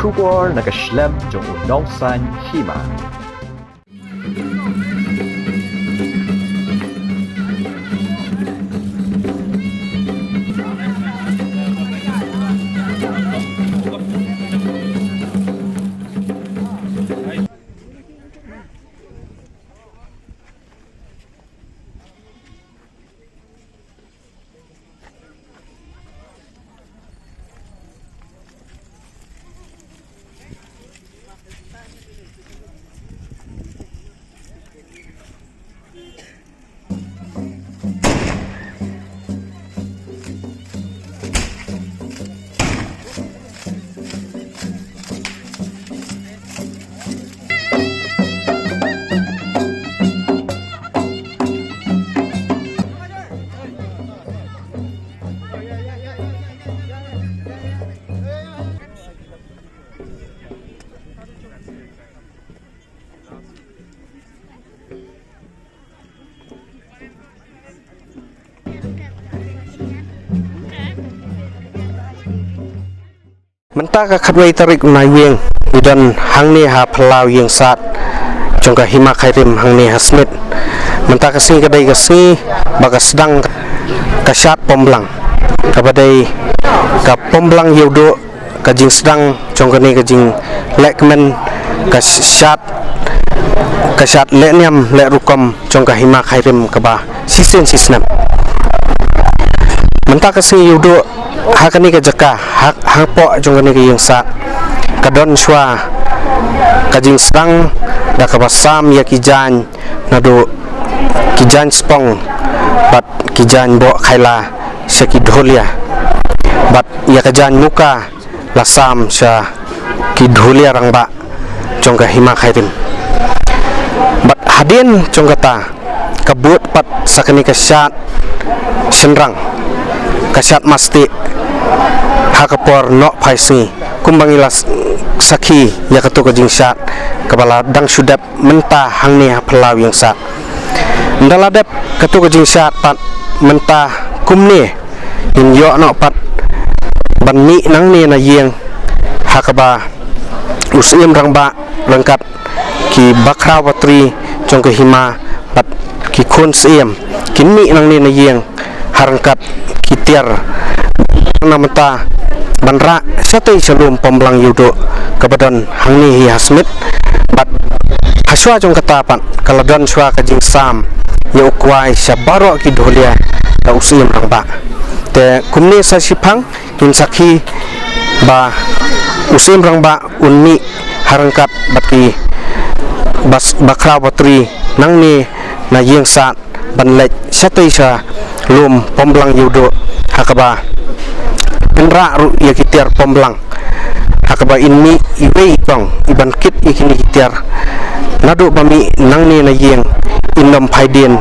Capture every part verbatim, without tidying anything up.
Khubor na ka shlem jong u nongsaiñ hima. Mynta ka khatwei tarik u Naiwieng, ngi don hangne ha phyllaw ïing sad jong ka Hima Khyrim hangne ha Smit. Mynta ka sngi ka dei ka sngi ba ka sdang ka shad Pomblang, kaba dei ka Pomblang Ïewduh, ka jingsdang jong kane ka jinglehkmen, ka shad, ka shad lehniam lehrukom jong ka Hima Khyrim kaba shisien shisnem. Mynta ka sngi Ïewduh ha kane ka jaka, ha, hapoh jong kane ka ïing sad, ka don shuwa ka jingsdang da kaba sam ïa ki jaiñ, naduh ki jaiñ spong bad ki jaiñ boh khaila sha ki dhulia, bad ïa ka jaiñ muka la sam sha ki dhulia rangbah jong ka Hima Khyrim. Bad hadien jong kata, ka bud pat sa kane ka shad shynrang, ka shad mastieh, ha ka por nohphai sngi, kumba ngi la s-, sakhi ïa kato ka jingshad kaba la dang shu dep mynta hangne ha phyllaw ïing sad. Ynda la dep kato ka jingshad pat mynta kumne, ngin ïoh noh pat ban mih nangne na ïing, ha kaba u Syiem Rangbah ryngkat ki bakhraw batri jong ka hima bad ki khun syiem kin mih nangne na ïing, ha ryngkat ki tiar na mynta ban rah shatei sha lum Pomblang Ïewduh kaba don hangne hi ha Smit. Bad hashwa jong kata pat ka la don shuwa ka jingsam ïa u kwai sha baroh ki dhulia da u Syiem Rangbah. Te kumne sa shiphang ngin sakhi ba u Syiem Rangbah un mih ha ryngkat bad ki bas-, bakhraw batri nangne na ïing sad ban leit shatei sha lum Pomblang Ïewduh, ha kaba yn rah ruh ïa ki tiar Pomblang, ha kaba yn mih iwei i kong i ban kit ïa kine ki tiar. Naduh ba mih nangne na ïing, yn nym phai dien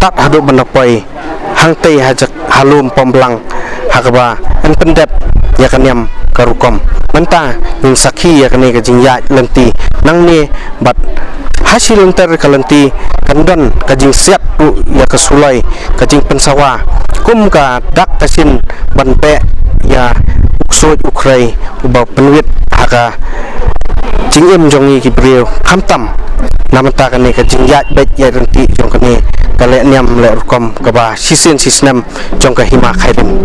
tad haduh ban da poi hangtei ha jak-, ha lum Pomblang, ha kaba yn pyndep ïa ka niam ka rukom. Mynta ngin sakhi ïa kane ka jingïaid lynti nangne bad ha shi lynter ka lynti kan don ka jingsiat ruh ïa ka suloi, ka jingpynsawa kum ka dak ka shin ban beh ïa u ksuid u khrei uba pynwit ha ka jingim jong ngi ki briew, khamtam na mynta kane ka jingïaid beit ïaid ryntih jong kane ka leh niam leh rukom kaba shisien shisnem jong ka hima Khyrim.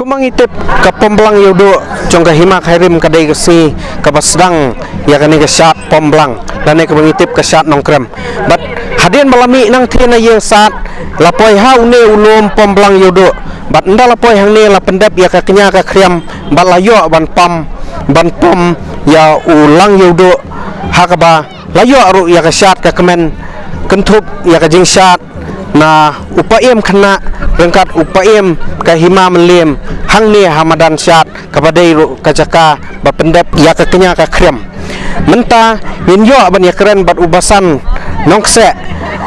Kumba ngi tip, ka Pomblang Ïewduh jong ka Hima Khyrim ka dei ka sngi kaba sdang ïa kane ka shad Pomblang, lane kaba ngi tip ka shad Nongkrem. Bad hadien ba la mih nangthie na ïing stad, la poi ha une u lum Pomblang Ïewduh. Bad ynda la poi hangne la pyndep ïa ka kñia ka khriam, bad la ïoh ban pam, ban pom ïa u Lang Ïewduh, ha kaba la ïoh ruh ïa ka shad ka kmen, kynthup ïa ka jingshad na u paiem khynnah ryngkat u paiem ka hima mylliem hangne ha madan shad, kaba dei ruh ka jaka ba pyndep ïa ka kñia ka khriam. Mynta ngin ïoh ban ïakren bad u Basan Nongkseh,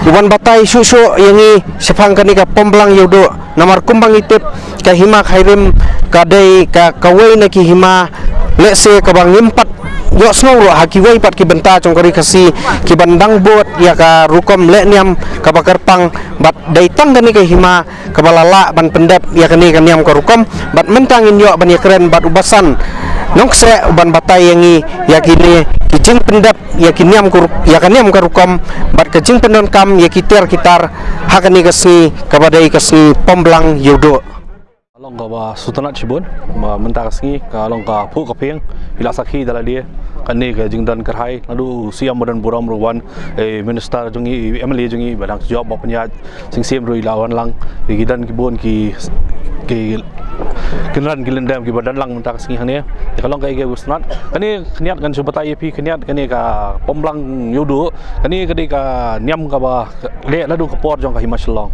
u ban batai shuh shuh ïa ngi shaphang kane ka Pomblang Ïewduh. Namar kumba ngi tip, ka Hima Khyrim ka dei ka, kawei na ki hima, lehse kaba ngim pat ïohsngew ruh ha kiwei pat ki bynta jong ka Ri Khasi, kiban dang bud ïa ka rukom leh niam kaba kyrpang, bad dei tang kane ka hima kaba la lah ban pyndep ïa kane ka niam ka rukom. Bad mynta ngin ïoh ban ïakren bad u Basan Nongkseh, u ban batai ïa ngi ïa kine ki jingpyndep ïa ki niam ka ruk-, ïa ka niam ka rukom, bad ka jingpyndonkam ïa ki tiar ki tar ha kane ka sngi kaba dei ka sngi Pomblang Ïewduh. Ka long kaba sngewtynnat shibun ba mynta ka sngi ka long ka phuh ka phieng, phi la sakhi da lade, kane ka jingdon kyrhai, naduh u Siem ba don burom ruh wan, eh, minister jong ngi, M L A jong ngi ba dang jop ba pynïaid Sing Siem ruh i la wan lang, ki don ki bun ki, ki, ki don ki lyndem kiba don lang mynta ka sngi hangne. Ka long kaei kaba sngewtynnat. Kane khyndiat ngan shu batai ïa phi khyndiat, kane ka Pomblang Ïewduh, kane ka dei ka niam kaba leh naduh ka por jong ka Hima Shillong.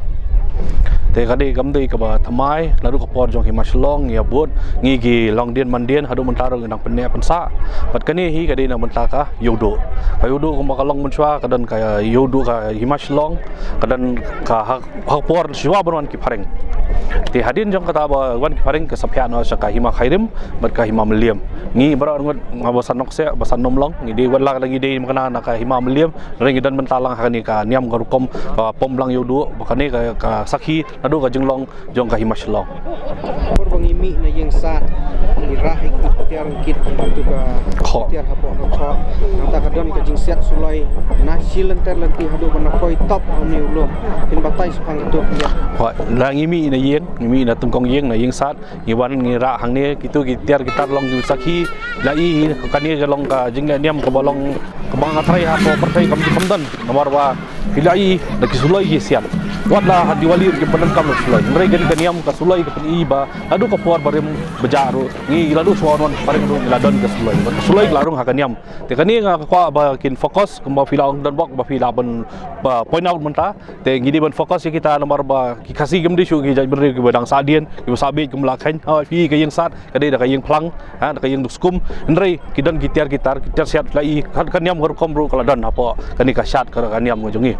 Te ka dei kam dei kaba thymmai, naduh ka por jong ka Hima Shillong ïa bud ngi ki longdien mandien, haduh mynta ruh ngi dang pynneh pynsah. Bad kane hi ka dei na bynta ka Ïewduh. Ka Ïewduh kumba ka long mynshuwa, ka don ka Ïewduh ka Hima Shillong, ka don ka ha, ha ka por shuwa ban wan ki phareng. Te hadien jong kata ba wan ki phareng ka sa phiah noh sha ka hima Khyrim bad ka hima Mylliem. Ngi baroh arngut nga ba san nongseh ba san nym long, ngi dei wat la ngi dei makna na ka hima Mylliem, hynrei ngi don bynta lang ha kane ka niam ka rukom, ah, pom blang ïewduh, ba kane ka, ka sakhi naduh ka jinglong jong ka hima Shillong. Por ba ngi mih na ïing sad, ngi rah ïa ki tiar kit, bad tu ka tiar hapoh ka khoh. Nangta ka don ka jingsiat suloi na shi lynter lynti haduh ba na poi top ha une u lum. Phin batai shaphang kito ki ïa. Hooid, la ngi mih na ïing, ngi mih na tyngkong ïing, na ïing sad, ngi wan ngi rah hangne, kito ki tiar ki tar long ki sakhi. La i kane ka long ka jingleh niam kaba long kaba nga tharai ha ka pyrthei kam ju kham don. Namar ba phi la i da ki suloi ki siat. Wat la ha Diwali ruh ki pyndonkam da suloi. Hynrei kane ka niam ka suloi ka pyni ba naduh ka por barim ba jah ruh, ngi la duh shuwa wan phareng ruh ngi la don ka suloi. Ka suloi ka la rung ha ka niam. Te kane nga kwah ba kin focus kumba phi la ong don bok ba phi la ban ba point out mynta. Te ngi dei ban focus ïa kita namar ba ki Khasi kim dei shuh ki jaitbynriew kiba dang sah dien, kiba sah bieit, kim lah kheiñ. Ha, phi ka ïing sad ka dei da ka ïing phlang, ha, da ka ïing duk skum. Hynrei ki don ki tiar ki tar, ki tiar siat la i, ka, ka niam ka rukom ruh ka la don hapoh kane ka shad ka, ka niam ka jong ngi.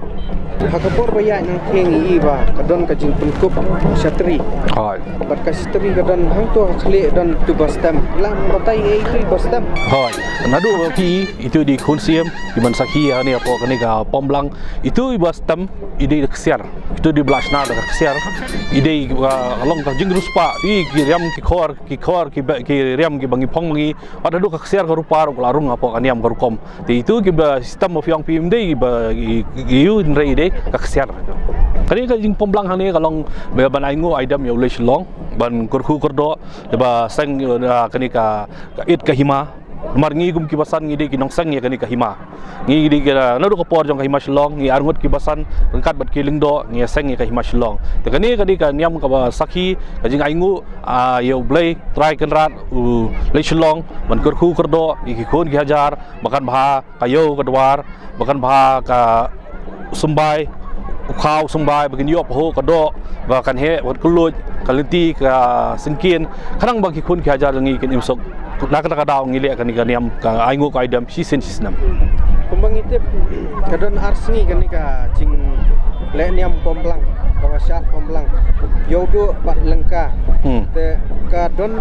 Ha ka por ba ïaid nangthie ngi i ba ka don ka jingpynkup shatri. Hooid. Bad ka shatri ka don hangto ha khlieh don tu ba stem. Lah batai ei tu ba stem. Hooid. Naduh ba phi i, itu i dei khun siem, i ban sakhi ha ne hapoh kane ka pom blang. Itu i ba stem, i dei da ksiar. Itu i dei ba la shna da ka ksiar. I dei, ah, long ka jingriewspah, i ki riam ki khor, ki khor, ki ba, ki riam kiba ngi phong ma ngi. Wat haduh ka ksiar ka rupa ruh ka la rung hapoh ka niam ka rukom. Te itu kiba system ba phi ong phi ym dei ba i, i, i, hynrei i dei ka ksiar. Kane ka jingpom blang hangne ka long ba ban ainguh aidem ïa u Lei Shillong, ban kyrkhu kyrdoh, ba seng, ah, kane ka, ka it ka hima. Namar ngi kum ki basan ngi dei ki nongseng ïa kane ka hima. Ngi dei ki, ah, naduh ka por jong ka hima Shillong, ngi arngut ki basan ryngkat bad ki lyngdoh ngi seng ïa ka hima Shillong. Te kane ka dei ka niam kaba sakhi ka jingainguh, ah, ïa u Blei Trai Kynrad u Lei Shillong, ban kyrkhu kyrdoh ïa ki khun ki hajar, ba kan bha ka ïew ka dwar, ba kan bha ka symbai, u khaw symbai, ba kin ïoh pahuh ka doh, ba kan heh, ba kan kylluid ka lynti ka syngkien, khnang ba ki khun ki hajar jong ngi kin im suk. Na kata ka daw ngi leh kane ka niam ka ainguh ka aidem shisien shisnem. Kumba ngi tip ka don ar sngi kane ka jingleh niam pom blang, kaba shad pom blang. Ïewduh bad lyngka. Hmm. Te ka don,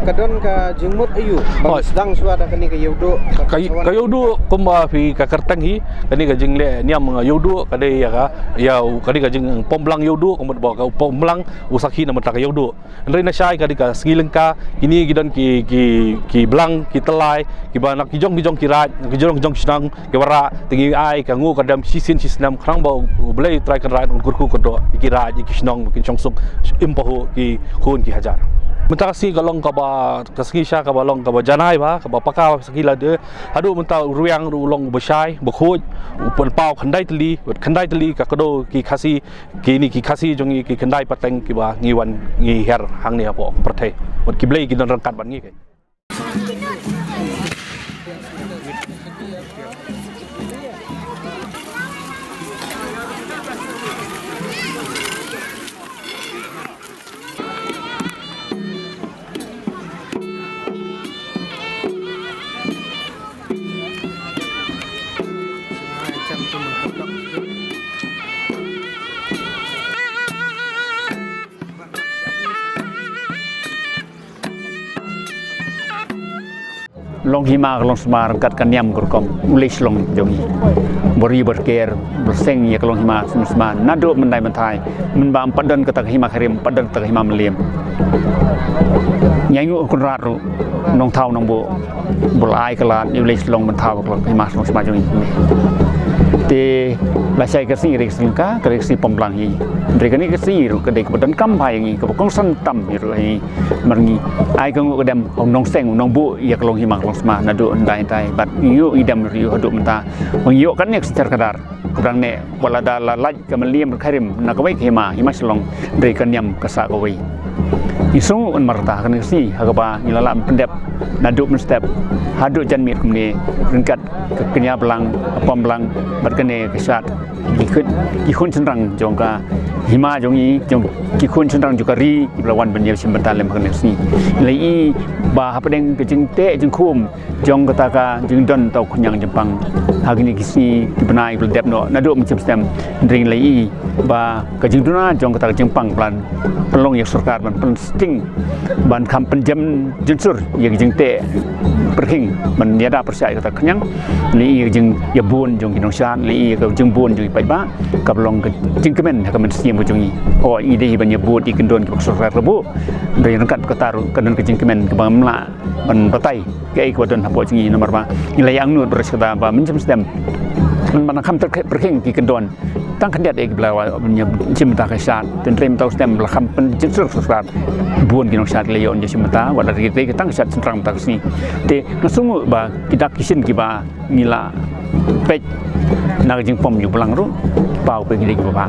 ka don ka jingmut aiu ba sdang shuwa da kane ka ïewduh, ka, ka ïewduh kumba phi ka kyrteng hi, kane ka jingleh niam ïewduh ka dei ïa ka, ïa u, kane ka jingpom blang ïewduh ka mut ba ka pom blang u sakhi na bynta ka ïewduh. Hynrei na shai ka dei ka sngi lyngka, kine ki don ki, ki, ki blang, ki tyllai, kiba na ki jong ki jong ki raid, na ki jong ki jong ki shnong, kiba rah, te ngi ai ka nguh ka dem shisien shisnem khnang ba u Blei Trai Kynrad un kyrkhu kyrdoh ïa ki raid, ïa ki shnong, ba kin shong suk, im pahuh ki khun ki hajar. Mynta ka sngi ka long kaba, ka sngi sha kaba long kaba janai bha, kaba paka sakhi lade, haduh mynta u rwiang ruh u long uba shai, uba khuid, u pynpaw khyndai tylli, bad khyndai tylli ka kdew ki Khasi, kine ki Khasi jong ngi ki khyndai pateng kiba ngi wan ngi hiar hangne hapoh pyrthei. Bad ki blei ki don ryngkat bad ngi. Long hima ka long sma ryngkat ka niam ka rukom u Lei Shillong jong ngi. Bor ïa bor ker, bor seng ïa ka long hima sma naduh myndai mynthai. Mynba ym pat don kata ka hima Khyrim, ym pat don kata ka hima Mylliem. Ngi ainguh Kynrad ruh, Nongthaw Nongbuh, ba la ai ka lad ïa u Lei Shillong ban thaw ka long hima sma jong ngi. Te lashai ka sngi ka dei ka sngi lyngka, ka dei ka sngi pom blang hi. Hynrei kane ka sngi ruh ka dei kaba donkam bha ïa ngi, kaba kongsan tam hi ruh hi. Namar ngi ai ka nguh ka dem ha u nongseng u nongbuh ïa ka long hima ka long sma naduh hyndai hyndai bad ngi ïoh ïa dem ruh haduh mynta. Ba ngi ïoh kane ka synshar khadar. Kaba dang neh, wat la da la lait ka Mylliem bad Khyrim na kawei ka hima, hima Shillong, hynrei ka niam ka sah kawei. Ngi sngewnguh namar kata ha kane ka sngi ha kaba ngi la lah ban pyndep naduh mynstep haduh janmiet kumne ryngkat ka kñia blang, ka pom blang bad kane ka shad, ki khun, ki khun shynrang jong ka hima jong ngi, jong ki khun shynrang jong ka ri, kiba la wan ban ïashim bynta lem ha kane ka sngi. Ngi la ïohi ba hapdeng ka jingteh jingkhum jong kata ka jingdon uta u khñiang jingpang ha kine ki sngi ki bnai ba la dep noh, naduh mynshem snem, hynrei ngi la ïohi ba ka jingduna jong kata ka jingpang ba la pynlong ïa ka sorkar ban pynsting, ban kham pynjem jynsur ïa ka jingteh pyrkhing ban ïada pyrshah ïa kata ka khñiang. Ngi la ïohi ka jingïabun jong ki nongshad, ngi la ïohi ka jingbun jong ki paidbah, kaba long ka jingkmen ha ka mynsiem ka jong ngi. Hooid, ngi dei hi ban ïabud ïa ki kyndon kiba ka sorkar ka buh, hynrei ryngkat kata ruh ka don ka jingkmen kaba ngim lah ban batai kaei kaba don hapoh jong ngi, namar ba ngi la ïa angnud bad kata ba mynshem snem ban kham pyrkhing ki kyndon. Tang khyndiat eh kiba la wan ban ïashim bynta ka shad. Te hynrei mynta u snem ba la kham pynjynsur ka sorkar, bun ki nongshad ki la ïoh ban ïashim bynta, wat la ki dei tang ka shad shynrang mynta ka sngi. Te nga sngew ba ki dak ki shin kiba ngi la peit na ka jingpom jong u Balang ruh, paw ba ki dei kiba bha.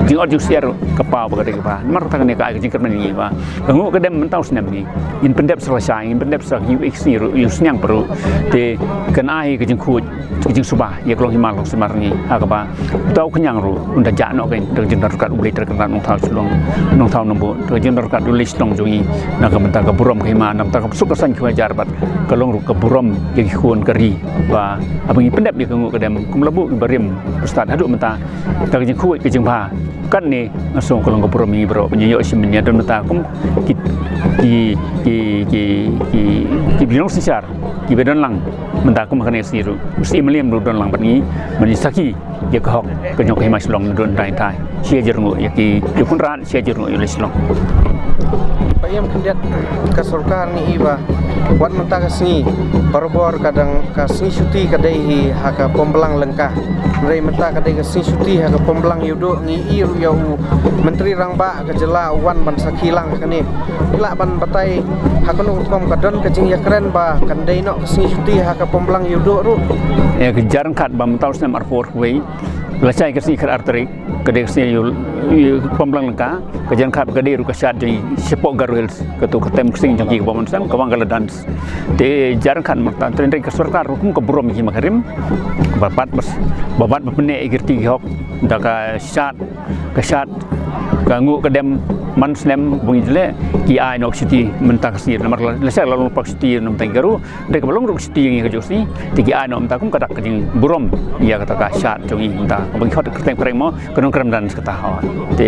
Jingot jingsiar ruh ka paw ba ka dei kiba bha. Namar kata kane ka ai ka jingkyrmen ïa ngi ba ka Nguh ka Dem mynta u snem ngi, ngin pyndep sa lashai, ngin pyndep sa ïa u sngi ruh, ïa u sniang pat ruh. Te kan ai ka jingkhuid, ka jingsuba ïa ka longhima longsumar ngi, ha kaba uta u khñiang ruh un da jah noh kein da ka jingdon ryngkat u Blei, da ka jingdon ryngkat u Nongthaw Shillong, Nongthaw Nongbud, da ka jingdon ryngkat u Blei Shillong jong ngi, na ka bynta ka burom ka hima, na ka bynta ka suk ka saiñ ka hajar bad ka long ruh ka burom ïa ki khun ka ri. Ba haba ngi pyndep ïa ka Nguh ka Dem kum la buh ki barim ba stad haduh mynta, da ka jingkhuid ka jingbha, katne nga sngew ka long ka burom ïa ngi baroh ban ïa ïoh shim ban ïa don mynta kum ki, ki, ki, ki, ki, ki ba long synshar, kiba don lang mynta kum ha kane ka sngi ruh. U Syiem Mylliem ruh don lang bad ngi ban ïa sakhi ïa ka hok ka jong ka hima Shillong naduh hynrei hynrei. Shi hajar nguh ïa ki, ïa u Kynrad, shi hajar nguh ïa u Blei Shillong. Ba ïam khyndiat ka sorkar ngi i ba wat mynta ka sngi barabor ka dang ka sngi shuti ka dei hi ha ka Pom Balang Lyngka. Hynrei mynta ka dei ka sngi shuti ha ka Pom Balang Ïewduh, ngi i ruh ïa u Myntri Rangbah ka jylla u wan ban sakhi lang ha kane. Lah ban batai ha kano ka rukom ka don ka jingïakren ba kan dei noh ka sngi shuti ha ka Pom Balang Ïewduh ruh? Ïa ka jar ryngkat ba mynta u snem arphew arphew wei, lashai ka sngi khatar tarik, ka dei ka sngi ïa u, ïa u Pom Balang Lyngka. Ka jar ryngkat ka dei ruh ka shad jong ngi shapoh Garo Hills, kato ka tem ksing jong ki kaba mynsiem, ka Wangala Dance. Te jar ryngkat mynta, te hynrei ka sorkar ruh kum ka burom ïa ki ma ka rim ba bat, ba bat ba pyneh ïa ki riti ki hok da ka shad, ka shad, ka Nguh ka Dem man u snem ba ngi jleh, ki ai noh ka shuti mynta ka sngi namar la, lashai la long pat ka shuti na ka bynta ki Garo. Hynrei kaba long ruh ka shuti ïa ngi ha kajuh ka sngi, te ki ai noh mynta kum ka dak ka jingburom ïa kata ka shad jong ngi mynta kaba ngi khot kyrteng phareng mo, ka Nongkrem Dance kata, hooid. Te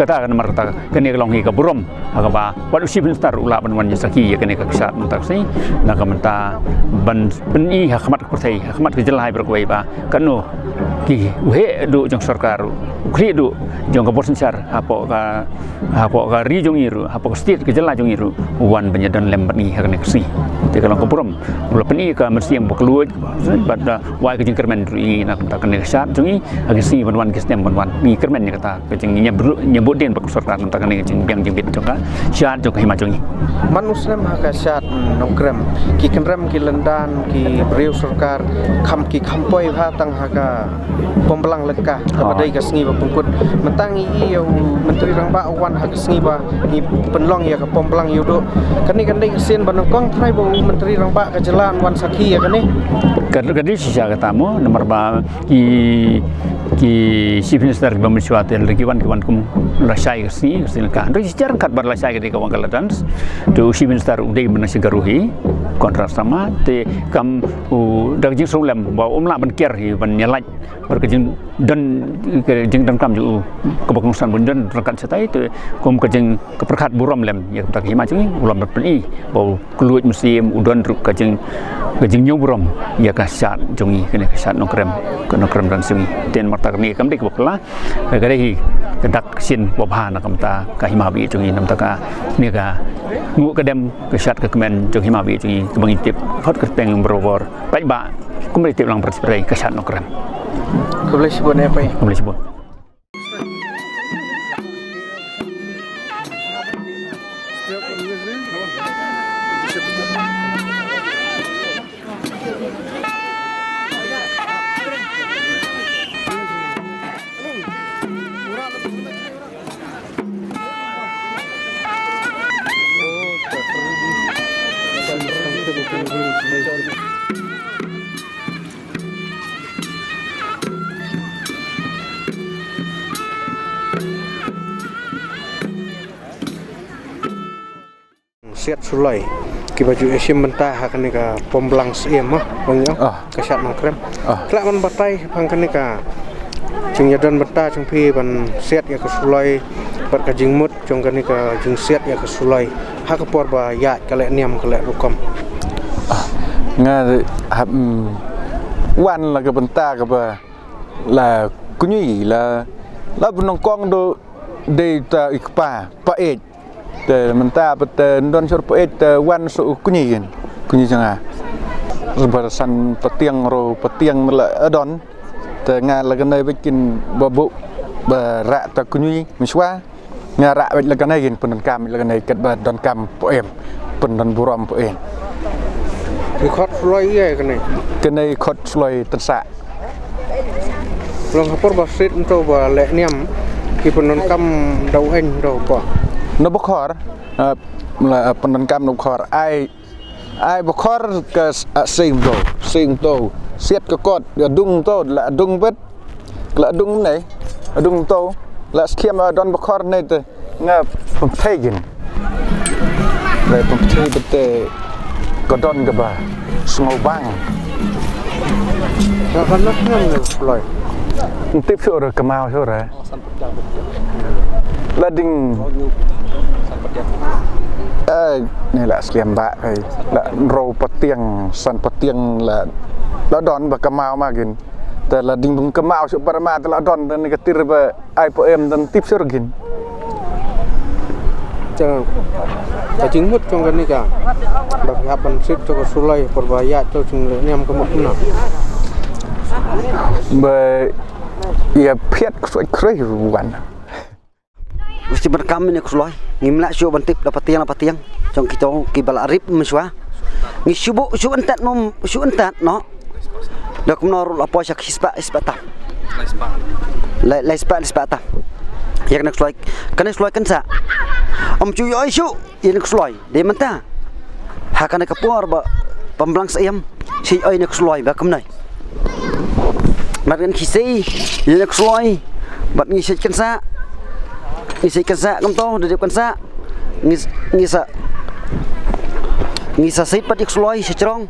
kata ka namar kata kane ka long hi ka burom ha kaba wat u Chief Minister u lah ban wan ïa sakhi ïa kane ka shad mynta ka sngi, na ka bynta ban pyni ha khmat ka pyrthei, ha khmat ka jylla hi baroh kawei ba kano ki, u heh duh jong sorkar, u khlieh duh jong ka bor synshar hapoh ka, hapoh ka ri jong ngi ruh, hapoh ka state ka jylla jong ngi ruh, u wan ban ïadon lem bad ngi ha kane ka sngi. Te ka long ka burom, u la pyni ka mynsiem ba kylluid bad, uh, wai ka jingkyrmen ruh ïa ngi na ka bynta kane ka shad jong ngi ha ki sngi ban wan, ki snem ban wan. Ngi kyrmen ïa kata ka jingïabud, ïabud dien bad ka sorkar na ka bynta kane ka jingbiang jingbit jong ka shad jong ka hima jong ngi. Man u snem ha ka shad Nongkrem, ki kynrem ki lyndan ki briew sorkar kham, ki kham poi bha tang ha ka Pom Balang Lyngka kaba dei ka sngi ba pynkut. Mynta ngi i ïa u Myntri Rangbah u wan ha ka sngi ba ngi pynlong ïa ka Pom Balang Ïewduh. Kane kan dei ka sien ba nyngkong trai ba u Myntri Rangbah ka jylla un wan sakhi ïa kane? Ka, ka dei shisha kata mo, namar ba ki, ki Chief Minister kiba mynshuwa te lada ki wan, ki wan kum lashai ka sngi, ka sngi Lyngka. Hynrei shi jar ryngkat ba lashai ka dei ka Wangala Dance. Te u Chief Minister u dei ban sha Garo hi, Conrad Sangma, te kam u da ka jingsngewlem ba um lah ban kiar hi ban ïalait bad ka jingdon, ka jingdonkam jong u kaba kongsan ban don ryngkat shatai, te kum ka jing, ka pyrkhat burom lem ïa ka bynta ka hima jong ngi, u lah ban pyni ba u kylluid mynsiem, u don ruh ka jing, ka jingñiew burom ïa ka shad jong ngi, kane ka shad Nongkrem, ka Nongkrem Dance jong ngi. Te namar kata kane kam dei kaba phylla, ka dei hi ka dak sien ba bha na ka bynta ka hima ba ïeit jong ngi, na ka bynta kane ka Nguh ka Dem, ka shad ka kmen jong hima ba ïeit jong ngi kaba ngi tip khot kyrteng barabor, paidbah, kumba tip lang bad sha ka shad Nongkrem. Khublei shibun eh, paidbah. Khublei shibun. Siat suloi kiba ju ïashim bynta ha kane ka pom blang Syiem, ha, bang ïa ka shad Nongkrem. Khlem ban batai shaphang kane ka jingïadon bynta jong phi ban siat ïa ka suloi bad ka jingmut jong kane ka jingsiat ïa ka suloi ha ka por ba ïaid ka leh niam ka leh rukom. Nga hap wan la ka bynta kaba la kñi la la bnong kong do dei ta i kpa pa ej. Te mynta pat te ndon sur pa ej te wan su kñi kin kñi janga. Bar san patiang ro patiang mela adon. Te nga la kane bit kin babu ba ra ta kñi miswa. Nga ra wet la kane kin pyndonkam la kane kat ba donkam poem. Pyndon burom poem. Ki khot suloi ïa kane. Kane khot suloi tensa. Long hapor ba sit nto ba leh niam ki pyndonkam dau en dau ko. No ba khor la pyndonkam no ba khor ai ai ba khor ka sing to sing to siat ka kot ya dung to la dung bet. La dung nei, dung to la skim don ba khor nei te nga pynthei gin. Ba pynthei bete ka don kaba sngewbang. Ka kan nak ngam suloi. Ntip sure kemau sure. La ding eh ni la sliam ba kai la ro patiang san patiang la la don ba kemau magin. Te la ding bung kemau suk parma te la don te ni ka tir ba ai poem dan tip surgin. Ka jingmut jong kane ka ba phi hap ban sit to ka suloi por ba ïa to jing le niam ka mut na. Ba ïa phiat kusoi kroi wan. Mesti ban kam ni suloi ngim lah shu ban tip la patiang la patiang. Jong kito ki ba la rip meswa. Ngi shu bu shu entat mum shu entat no. Dok menor la poi sha ki spa spa tam. Lai spa lai spa tam. Ïa kane suloi kane suloi kan sa. Am chu ïa shu ïa kane suloi. Dei mynta ha kane ka por ba pom blang Syiem shi oi ne suloi ba kumnai. Mat kan ki sei ïa ne suloi. Bat ngi sei kan sa ngi sei kan sa kam to dei kan sa ngi ngi sa ngi sa sei pat ïa suloi shi chrong.